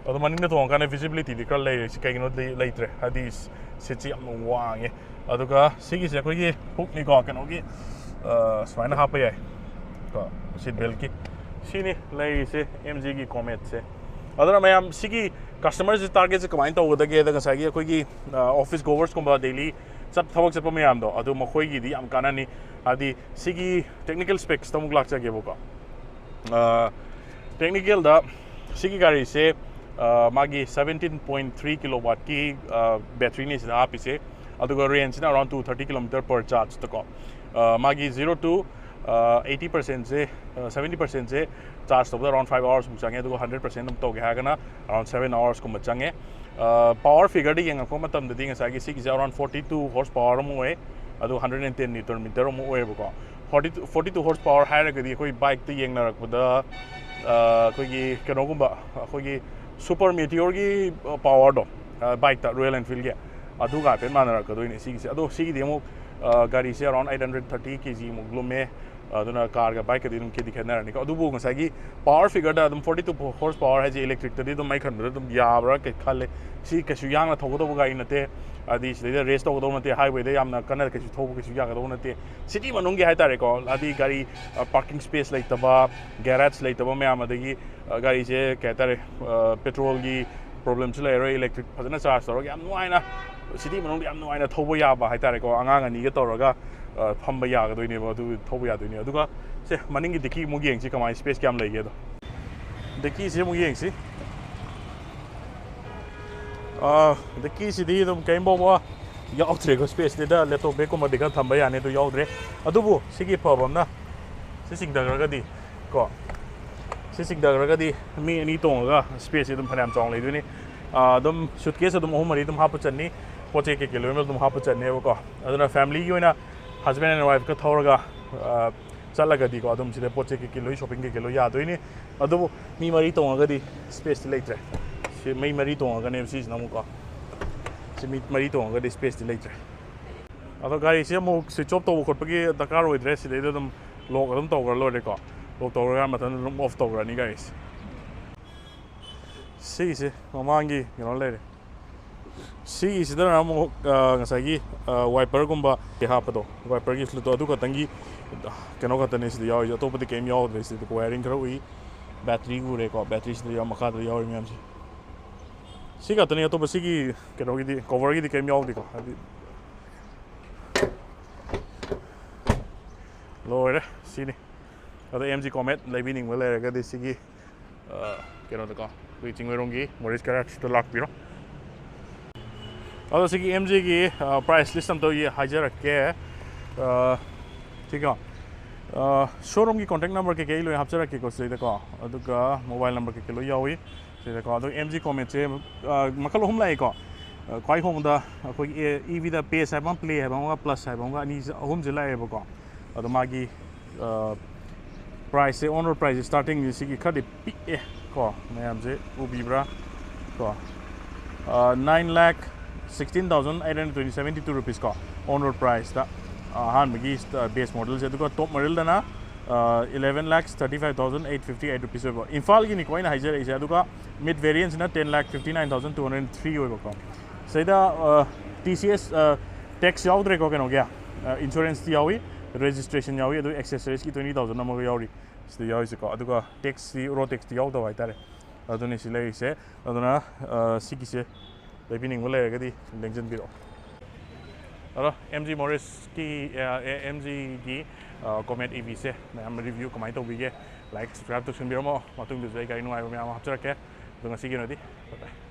ꯑꯗꯣ ꯃꯅꯤꯡꯗ ꯇꯣꯡꯉꯀꯥꯟꯗ visibilityꯗꯤ ꯈꯔ ꯂꯩꯔꯦ꯫ ꯁꯤ ꯀꯩꯒꯤꯅꯣꯗꯤ ꯂꯩꯇ꯭ꯔꯦ, ꯍꯥꯏꯗꯤ seatꯁꯤ ꯌꯥꯝꯅ ꯋꯥꯡꯉꯦ꯫ ꯑꯗꯨꯒ ꯁꯤꯒꯤꯁꯦ ꯑꯩꯈꯣꯏꯒꯤ hookꯅꯤꯀꯣ, ꯀꯩꯅꯣꯒꯤ ꯁꯨꯃꯥꯏꯅ ꯍꯥꯞꯄ ꯌꯥꯏ ꯀꯣ, seat beltꯀꯤ꯫ ꯁꯤꯅꯤ ꯂꯩꯔꯤꯁꯦ MGꯒꯤ Cometꯁꯦ꯫ ꯑꯗꯨꯅ ꯃꯌꯥꯝ ꯁꯤꯒꯤ customerꯁꯦ targetꯁꯦ ꯀꯃꯥꯏꯅ ꯇꯧꯒꯗꯒꯦꯗ, ꯉꯁꯥꯏꯒꯤ ꯑꯩꯈꯣꯏꯒꯤ office goersꯀꯨꯝꯕ daily ꯆꯠ ꯊꯕꯛ ꯆꯠꯄ ꯃꯌꯥꯝꯗꯣ, ꯑꯗꯨ ꯃꯈꯣꯏꯒꯤꯗꯤ ꯌꯥꯝ ꯀꯥꯟꯅꯅꯤ꯫ ꯍꯥꯏꯗꯤ ꯁꯤꯒꯤ technical specsꯇ ꯑꯃꯨꯛ ꯂꯥꯛꯆꯒꯦꯕꯀꯣ꯫ Technicalꯗ ꯁꯤꯒꯤ ꯒꯥꯔꯤꯁꯦ ꯃꯥꯒꯤ seventeen point three kilowattꯀꯤ batteryꯅꯤ ꯁꯤꯗ ꯍꯥꯞꯄꯤꯁꯦ꯫ ꯑꯗꯨꯒ rangeꯁꯤꯅ around two thirty kilometer per chargeꯇꯀꯣ꯫ ꯃꯥꯒꯤ zero to eighty percentꯁꯦ, seventy percentꯁꯦ charge ꯇꯧꯕꯗ around five hoursꯃꯨꯛ ꯆꯪꯉꯦ꯫ ꯑꯗꯨꯒ hundred percent ꯑꯗꯨꯝ ꯇꯧꯒꯦ ꯍꯥꯏꯔꯒꯅ around seven hoursꯀꯨꯝꯕ ꯆꯪꯉꯦ꯫ Power figureꯗ ꯌꯦꯡꯉꯛꯄ ꯃꯇꯝꯗꯗꯤ ꯉꯁꯥꯏꯒꯤ ꯁꯤꯒꯤꯁꯦ around forty two horsepower ꯑꯃ ꯑꯣꯏ, ꯑꯗꯨꯒ hundred and ten newton meter ꯑꯃ ꯑꯣꯏꯌꯦꯕꯀꯣ꯫ Forty two, forty two horsepower ꯍꯥꯏꯔꯒꯗꯤ ꯑꯩꯈꯣꯏ bikeꯇ ꯌꯦꯡꯅꯔꯛꯄꯗ ꯑꯩꯈꯣꯏꯒꯤ ꯀꯩꯅꯣꯒꯨꯝꯕ, ꯑꯩꯈꯣꯏꯒꯤ Super Meteorꯒꯤ powerꯗꯣ, bikeꯇ, Royal Enfieldꯒꯤ, ꯑꯗꯨꯒ ꯍꯥꯏꯐꯦꯠ ꯃꯥꯟꯅꯔꯛꯀꯗꯣꯏꯅꯦ ꯁꯤꯒꯤꯁꯦ꯫ ꯑꯗꯣ ꯁꯤꯒꯤꯗꯤ ꯑꯃꯨꯛ ꯒꯥꯔꯤꯁꯦ around eight hundred thirty kg ꯃꯨꯛ ꯂꯨꯝꯃꯦ꯫ ꯑꯗꯨꯅ carꯒ bikeꯀꯗꯤ ꯑꯗꯨꯝ ꯈꯦꯠꯇꯤ ꯈꯦꯠꯅꯔꯅꯤꯀꯣ꯫ ꯑꯗꯨꯕꯨ ꯉꯁꯥꯏꯒꯤ power figureꯗ ꯑꯗꯨꯝ forty two horsepower ꯍꯥꯏꯁꯦ electricꯇꯗꯤ ꯑꯗꯨꯝ ꯑꯩ ꯈꯟꯕꯗ ꯑꯗꯨꯝ ꯌꯥꯕ꯭ꯔꯥ ꯀꯩ ꯈꯜꯂꯦ꯫ ꯁꯤ ꯀꯩꯁꯨ ꯌꯥꯡꯅ ꯊꯧꯒꯗꯧꯕ ꯒꯥꯔꯤ ꯅꯠꯇꯦ, ꯍꯥꯏꯗꯤ ꯁꯤꯗꯩꯗ race ꯇꯧꯒꯗꯧꯕ ꯅꯠꯇꯦ, highwayꯗ ꯌꯥꯝꯅ ꯀꯟꯅ ꯀꯩꯁꯨ ꯊꯧꯕ ꯀꯩꯁꯨ ꯌꯥꯒꯗꯧꯕ ꯅꯠꯇꯦ꯫ City ꯃꯅꯨꯡꯒꯤ ꯍꯥꯏꯇꯥꯔꯦꯀꯣ, ꯍꯥꯏꯗꯤ ꯒꯥꯔꯤ parking space ꯂꯩꯇꯕ, garage ꯂꯩꯇꯕ ꯃꯌꯥꯝ, ꯑꯗꯒꯤ ꯒꯥꯔꯤꯁꯦ ꯀꯩ ꯍꯥꯏꯇꯥꯔꯦ, petrolꯒꯤ problemꯁꯨ ꯂꯩꯔꯔꯣꯏ, electric ꯐꯖꯅ charge ꯇꯧꯔꯒ ꯌꯥꯝ ꯅꯨꯡꯉꯥꯏꯅ city ꯃꯅꯨꯡꯗ ꯌꯥꯝ ꯅꯨꯡꯉꯥꯏꯅ ꯊꯧꯕ ꯌꯥꯕ ꯍꯥꯏꯇꯥꯔꯦꯀꯣ꯫ ꯑꯉꯥꯡ ꯑꯅꯤꯒ ꯇꯧꯔꯒ ꯐꯝꯕ ꯌꯥꯒꯗꯣꯏꯅꯦꯕ, ꯑꯗꯨ ꯊꯧꯕ ꯌꯥꯗꯣꯏꯅꯦ꯫ ꯑꯗꯨꯒ ꯁꯦ ꯃꯅꯤꯡꯒꯤ dicky ꯑꯃꯨꯛ ꯌꯦꯡꯁꯤ ꯀꯃꯥꯏꯅ space ꯀꯌꯥꯝ ꯂꯩꯒꯦꯗꯣ꯫ Dickyꯁꯦ ꯑꯃꯨꯛ ꯌꯦꯡꯁꯤ꯫ Dickyꯁꯤꯗꯤ ꯑꯗꯨꯝ ꯀꯔꯤꯝ ꯐꯥꯎꯕ ꯌꯥꯎꯗ꯭ꯔꯦꯀꯣ, spaceꯁꯤꯗ laptop bagꯀꯨꯝꯕꯗꯤ ꯈꯔ ꯊꯝꯕ ꯌꯥꯅꯤ, ꯑꯗꯨ ꯌꯥꯎꯗ꯭ꯔꯦ꯫ ꯑꯗꯨꯕꯨ ꯁꯤꯒꯤ ꯐꯕ ꯑꯃꯅ ꯁꯤ ꯆꯤꯡꯊꯈ꯭ꯔꯒꯗꯤ ꯀꯣ, ꯁꯤ ꯆꯤꯡꯊꯈ꯭ꯔꯒꯗꯤ ꯃꯤ ꯑꯅꯤ ꯇꯣꯡꯉꯒ spaceꯁꯤ ꯑꯗꯨꯝ ꯐꯅꯌꯥꯝ ꯆꯥꯎꯅ ꯂꯩꯗꯣꯏꯅꯤ꯫ ꯑꯗꯨꯝ suitcase ꯑꯗꯨꯝ ꯑꯍꯨꯝ ꯃꯔꯤ ꯑꯗꯨꯝ ꯍꯥꯞꯄ ꯆꯟꯅꯤ, ꯄꯣꯠ ꯆꯩ ꯀꯩꯀꯩ ꯂꯣꯏꯅꯃꯛ ꯑꯗꯨꯝ ꯍꯥꯞꯄ ꯆꯟꯅꯦꯕꯀꯣ꯫ ꯑꯗꯨꯅ familyꯒꯤ ꯑꯣꯏꯅ husband and wifeꯀ ꯊꯧꯔꯒ ꯆꯠꯂꯒꯗꯤꯀꯣ, ꯑꯗꯨꯝ ꯁꯤꯗ ꯄꯣꯠ ꯆꯩ ꯀꯩꯀꯩ ꯂꯣꯏ, shopping ꯀꯩꯀꯩ ꯂꯣꯏ ꯌꯥꯗꯣꯏꯅꯤ꯫ ꯑꯗꯨꯕꯨ ꯃꯤ ꯃꯔꯤ ꯇꯣꯡꯉꯒꯗꯤ spaceꯇꯤ ꯂꯩꯇ꯭ꯔꯦ꯫ ꯁꯤ ꯃꯩ ꯃꯔꯤ ꯇꯣꯡꯉꯒꯅꯦꯕ ꯁꯤꯁꯤꯅ ꯑꯃꯨꯛꯀꯣ꯫ ꯁꯤ ꯃꯤ ꯃꯔꯤ ꯇꯣꯡꯉꯒꯗꯤ spaceꯇꯤ ꯂꯩꯇ꯭ꯔꯦ꯫ ꯑꯗꯣ ꯒꯥꯔꯤꯁꯦ ꯑꯃꯨꯛ switch off ꯇꯧꯕ ꯈꯣꯠꯄꯒꯤ ꯗꯔꯀꯥꯔ ꯑꯣꯏꯗ꯭ꯔꯦ꯫ ꯁꯤꯗꯩꯗ ꯑꯗꯨꯝ lock ꯑꯗꯨꯝ ꯇꯧꯈ꯭ꯔ ꯂꯣꯏꯔꯦꯀꯣ꯫ Lock ꯇꯧꯔꯒ ꯃꯊꯟꯇ ꯑꯗꯨꯝ off ꯇꯧꯈ꯭ꯔꯅꯤ ꯒꯥꯔꯤꯁꯦ꯫ ꯁꯤꯒꯤꯁꯦ ꯃꯃꯥꯡꯒꯤ ꯀꯩꯅꯣ ꯂꯩꯔꯦ꯫ ꯁꯤꯒꯤꯁꯤꯗꯅ ꯑꯃꯨꯛ, ꯑ, ꯉꯁꯥꯏꯒꯤ, ꯑ, wiperꯒꯨꯝꯕ ꯍꯥꯞꯄꯗꯣ, wiperꯒꯤ fluidꯇꯣ ꯑꯗꯨ ꯈꯛꯇꯪꯒꯤ ꯀꯩꯅꯣ ꯈꯛꯇꯅꯦ ꯁꯤꯗ ꯌꯥꯎꯔꯤꯁꯦ꯫ ꯑꯇꯣꯞꯄꯗꯤ ꯀꯩꯝ ꯌꯥꯎꯗ꯭ꯔꯦ꯫ ꯁꯤꯗ wiring ꯈꯔ ꯎꯏ, battery ꯎꯔꯦꯀꯣ, batteryꯁꯤꯗ ꯌꯥꯎ-, ꯃꯈꯥꯗ ꯌꯥꯎꯔꯤ ꯃꯌꯥꯝꯁꯦ꯫ ꯁꯤ ꯈꯛꯇꯅꯤ, ꯑꯇꯣꯞꯄ ꯁꯤꯒꯤ ꯀꯩꯅꯣꯒꯤꯗꯤ, coverꯒꯤꯗꯤ ꯀꯩꯝ ꯌꯥꯎꯗꯦꯀꯣ꯫ ꯍꯥꯏꯗꯤ ꯂꯣꯏꯔꯦ ꯁꯤꯅꯤ꯫ ꯑꯗꯣ MG Comet ꯂꯩꯕꯤꯅꯤꯡꯕ ꯂꯩꯔꯒꯗꯤ ꯁꯤꯒꯤ, ꯑ, ꯀꯩꯅꯣꯗꯀꯣ, ꯑꯩꯈꯣꯏ ꯆꯤꯡꯃꯩꯔꯣꯡꯒꯤ Morris Garageꯇ ꯂꯥꯛꯄꯤꯔꯣ꯫ ꯑꯗꯣ ꯁꯤꯒꯤ MGꯒꯤ, ꯑ, price list ꯑꯝꯇ ꯍꯥꯏꯖꯔꯛꯀꯦ꯫ ꯑ, ꯁꯤꯀꯣ, ꯑ, showroomꯒꯤ contact number ꯀꯩꯀꯩ ꯂꯣꯏ ꯍꯥꯞꯆꯔꯛꯀꯦꯀꯣ ꯁꯤꯗꯩꯗꯀꯣ, ꯑꯗꯨꯒ mobile number ꯀꯩꯀꯩ ꯂꯣꯏ ꯌꯥꯎꯏ ꯁꯤꯗꯀꯣ꯫ ꯑꯗꯣ MG Cometꯁꯦ, ꯑ, ꯃꯈꯜ ꯑꯍꯨꯝ ꯂꯥꯛꯑꯦꯀꯣ꯫ ꯑ, ꯈ꯭ꯋꯥꯏ ꯍꯣꯡꯕꯗ ꯑꯩꯈꯣꯏꯒꯤ ꯑꯦ-, EVꯗ Pace ꯍꯥꯏꯕ ꯑꯃ, Play ꯍꯥꯏꯕ ꯑꯃꯒ, Plus ꯍꯥꯏꯕ ꯑꯃꯒ, ꯑꯅꯤꯁꯦ, ꯑꯍꯨꯝꯁꯦ ꯂꯥꯛꯑꯦꯕꯀꯣ꯫ ꯑꯗꯣ ꯃꯥꯒꯤ, ꯑ, priceꯁꯦ, on road priceꯁꯦ startingꯁꯦ ꯁꯤꯒꯤ ꯈꯔꯗꯤ ꯄꯤꯛꯑꯦ ꯀꯣ, ꯃꯌꯥꯝꯁꯦ ꯎꯕꯤꯕ꯭ꯔꯥ ꯀꯣ? ꯑ, nine lakh sixteen thousand eight hundred twenty, seventy two rupees ꯀꯣ, on road priceꯇ, ꯑ, ꯑꯍꯥꯟꯕꯒꯤ, ꯑ, base modelꯁꯦ꯫ ꯑꯗꯨꯒ top modelꯗꯅ, ꯑ, eleven lakhs thirty five thousand eight fifty eight rupees ꯑꯣꯏꯕ꯫ ꯏꯝꯐꯥꯜꯒꯤꯅꯤꯀꯣ ꯑꯩꯅ ꯍꯥꯏꯖꯔꯛꯏꯁꯦ꯫ ꯑꯗꯨꯒ mid variantꯁꯤꯅ ten lakh fifty nine thousand two hundred three ꯑꯣꯏꯕꯀꯣ꯫ ꯁꯤꯗ, ꯑ, TCS, ꯑ, tax ꯌꯥꯎꯗ꯭ꯔꯦꯀꯣ ꯀꯩꯅꯣꯒꯤ, ꯑ, insuranceꯇꯤ ꯌꯥꯎꯏ, registration ꯌꯥꯎꯏ, ꯑꯗꯨ accessoriesꯀꯤ twenty thousand ꯑꯃꯒ ꯌꯥꯎꯔꯤ ꯁꯤꯗ ꯌꯥꯎꯔꯤꯁꯦꯀꯣ꯫ ꯑꯗꯨꯒ taxꯇꯤ, road taxꯇꯤ ꯌꯥꯎꯗꯕ ꯍꯥꯏꯇꯥꯔꯦ꯫ ꯑꯗꯨꯅꯤ ꯁꯤ ꯂꯩꯔꯤꯁꯦ꯫ ꯑꯗꯨꯅ, ꯑ, ꯁꯤꯒꯤꯁꯦ ꯂꯩꯕꯤꯅꯤꯡꯕ ꯂꯩꯔꯒꯗꯤ ꯂꯦꯡꯁꯤꯟꯕꯤꯔꯛꯑꯣ꯫ ꯑꯗꯣ MG Morrisꯀꯤ, ꯑ, ꯑꯦ, MGꯒꯤ, ꯑ, Comet EVꯁꯦ ꯃꯌꯥꯝ review ꯀꯃꯥꯏꯅ ꯇꯧꯕꯤꯒꯦ? Like, subscribe ꯇꯧꯁꯤꯟꯕꯤꯔꯝꯃꯣ꯫ ꯃꯇꯨꯡꯗꯁꯨ ꯑꯩ ꯒꯥꯔꯤ ꯅꯨꯡꯉꯥꯏꯕ ꯃꯌꯥꯝ ꯑꯃ ꯍꯥꯞꯆꯔꯛꯀꯦ꯫ ꯑꯗꯣ ꯉꯁꯤꯒꯤ ꯑꯣꯏꯅꯗꯤ bye bye꯫